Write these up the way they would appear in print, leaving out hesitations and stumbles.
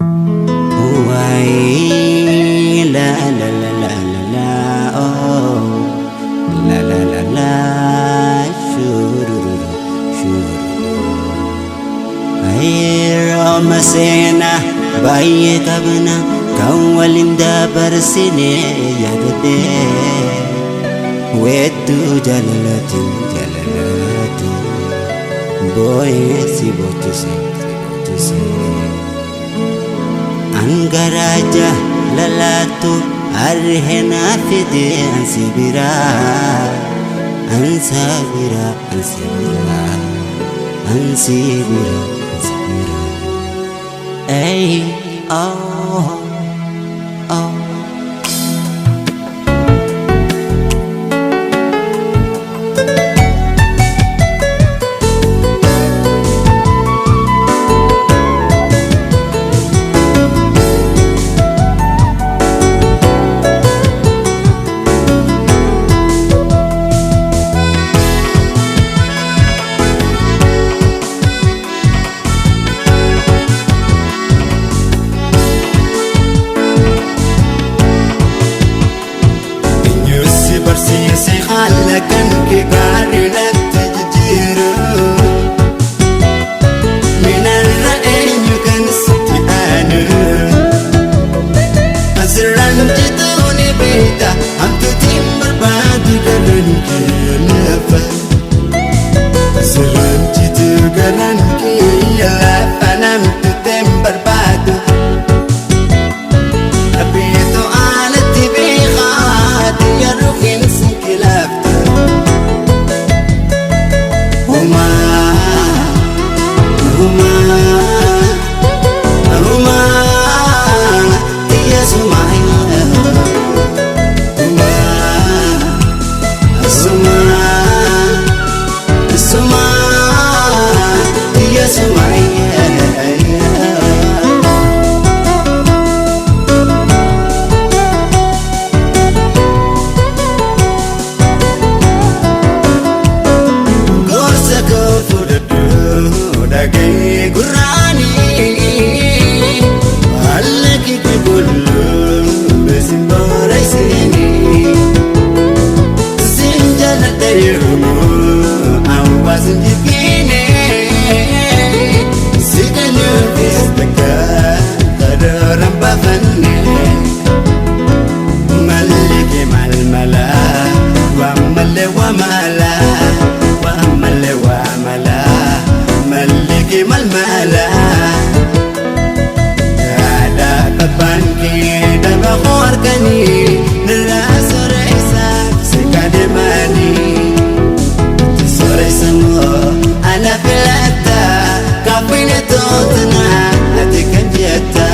Why la la la la la la oh la la la la shururu shururu Yeroo seenaa baay'ee qabna kan waliin dabarsine yaadadhee weedduu jaalalaatiin jaalalaatiin boo'ee si boochise si boochise. Angaraa jaalalaatu harreenaa fide ansi biraa ansa biraa ansi biraa ansi biraa ansi biraa. Ey oh oh. Eenyu si barsiise haala kan kee gaarii natti jijjiiru? Minarra eenyu kan sitti aanu? Asirraan jituu ni beekta, hamtuutiin barbaadu garaan kee lafa. Asirraan jituu garaan kee lafa, namtuutiin barbaadu. Abbiitu alatti beekaa xiyyaarru hin kilaaftu. Humaa humaa humaa xiyya sumaa humaa sumaa sumaa xiyya sumaa. Gorsa koo fudhadhu, dhaga'ee gurraanii, haala kee qulqulluu beesin booraysinii. Sin jaalladha yeroo hawaasni jibbiine, si kennuufis takka karooraan baafanne. Malli kee maal mala, waan malee waa mala, waan malee waa mala, malli kee maal mala. Haadha abbaan kee daba harkanii nirraa soreessa si kadeemanii. Soreessa moo ana filata kaafine tootana ati kan jetta.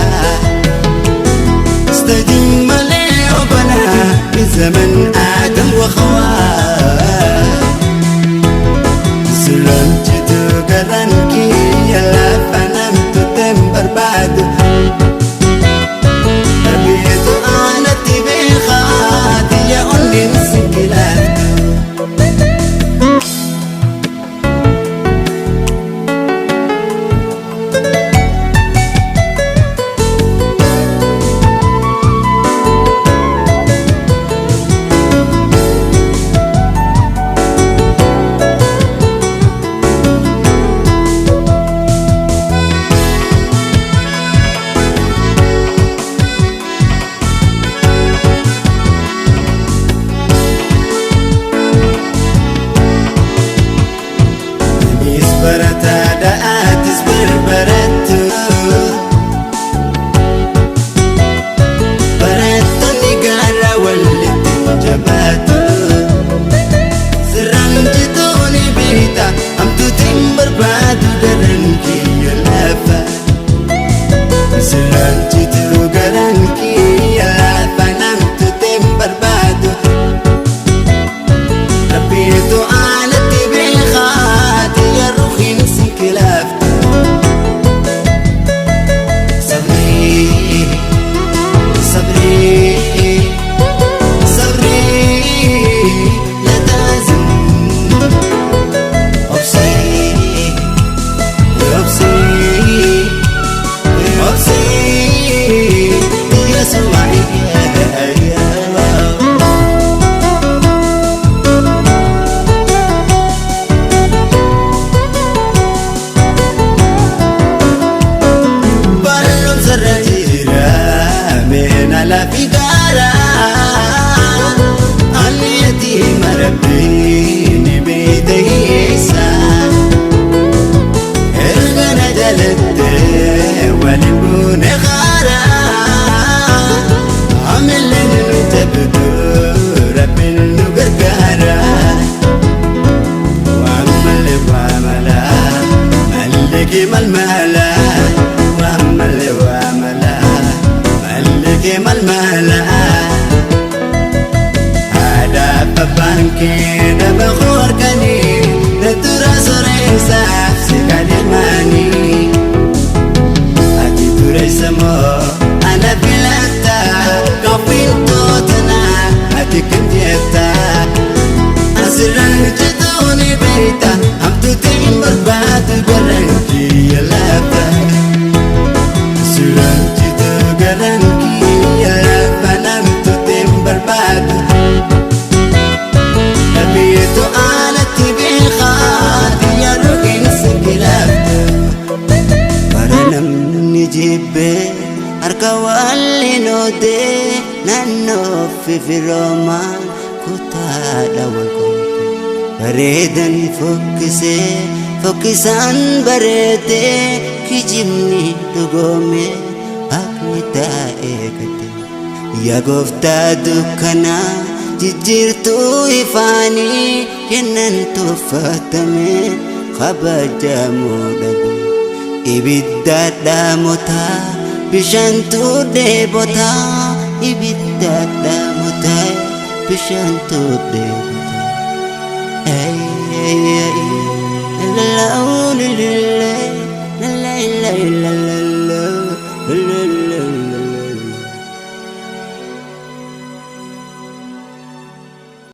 Jaalalaa fi gaaraa Ani yatiima Rabbii ni beeyta hiyyeessa. Erga na jaalattee waliin buune qaaraa Amillee nu jabdu Rabbiin nu gargaara. Waan malee waa malaa malli mal malaa waan malee waa malaa malli mal malaa. Haadhaaf abbaan kee dhaba harkanii na tura soreessaaf si kadhimanii. Ati dureessa moo ana filatta gaaffiin ati kan jetta. Asirraan jituuni beekta hamtuutiin barbaadu garaan kiyya lafa. Asirraan jitu garaan kiyya lafa namtuutiin barbaadu. Dhabeetu aanatti beekaa xiyyaarri keessa kilaaftu. Bara namni jibbee harka waliin oodee naannoo fifiroomaan kutaadha wal qoode. Bareedan fokkisee fokkisaan bareedee kijibni dhugoome haqni taa'ee gate. Yaa gooftaa dukkanaa jijjiirtuu ifaanii kennan tuffatame kabajamuu dhabe. Ibidda dhaamotaa bishaantu dheebotaa ibidda dhaamotaa bishaantu dheebotaa. Ay, ay, ay.